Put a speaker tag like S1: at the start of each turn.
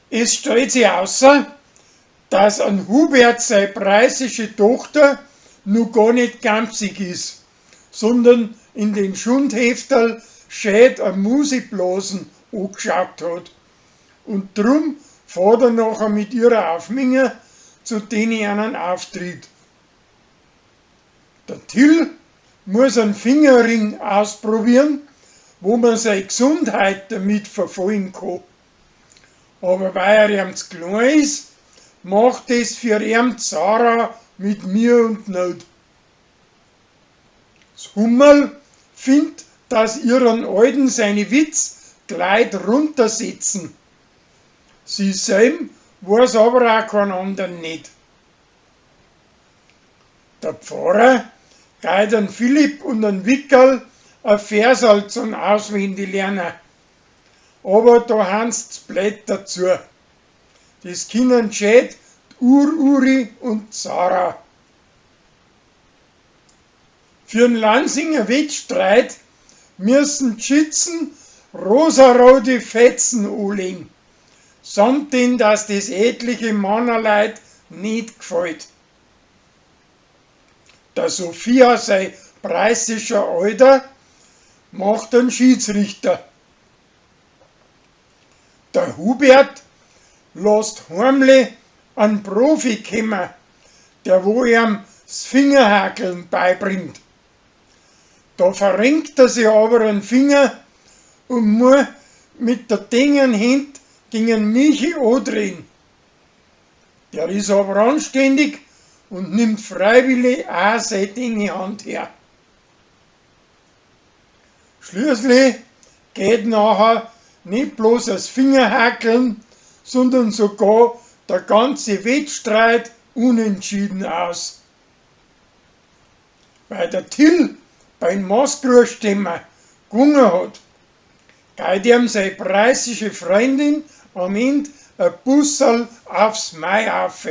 S1: Es stellt sich außer, dass an Hubert sei preußische Tochter nu gar nicht gampsig is, sondern in den Schundhefterl schät a Musiblasen angeschaut hat. Und drum fährt er nachher mit ihrer auf Minga zu denen einen Auftritt. Der Till muss einen Fingerring ausprobieren, wo man seine Gesundheit damit verfolgen kann. Aber weil er ihm zu klein ist, macht es für ihn Sarah mit Mühe und Not. Das Hummerl findet, dass ihren Alten seine Witz gleich runtersetzen. Sie selb weiß aber auch keinen anderen nicht. Der Pfarrer geht an Philipp und an Wickerl ein Versal zum Auswendiglernen. Aber da han's blöd dazu. Das können gescheit Ur-Uri und Sarah. Für den Lansinger Wettstreit müssen die Schützen rosarote Fetzen anlegen, samt denn, dass das etliche Mannerleut nicht gefällt. Der Sophia sei preußischer Alter macht einen Schiedsrichter. Der Hubert lässt heimlich einen Profi kommen, der wo ihm das Fingerhakeln beibringt. Da verrenkt er sich aber einen Finger und muss mit der dingen Hand gegen Michi andrehen. Der ist aber anständig und nimmt freiwillig auch seine dinge Hand her. Schließlich geht nachher nicht bloß das Fingerhackeln, sondern sogar der ganze Wettstreit unentschieden aus. Weil der Till beim Maßkrug-Stemmer gewonnen hat, geht ihm seine preußische Freundin am Ende ein Busserl aufs Mai auf.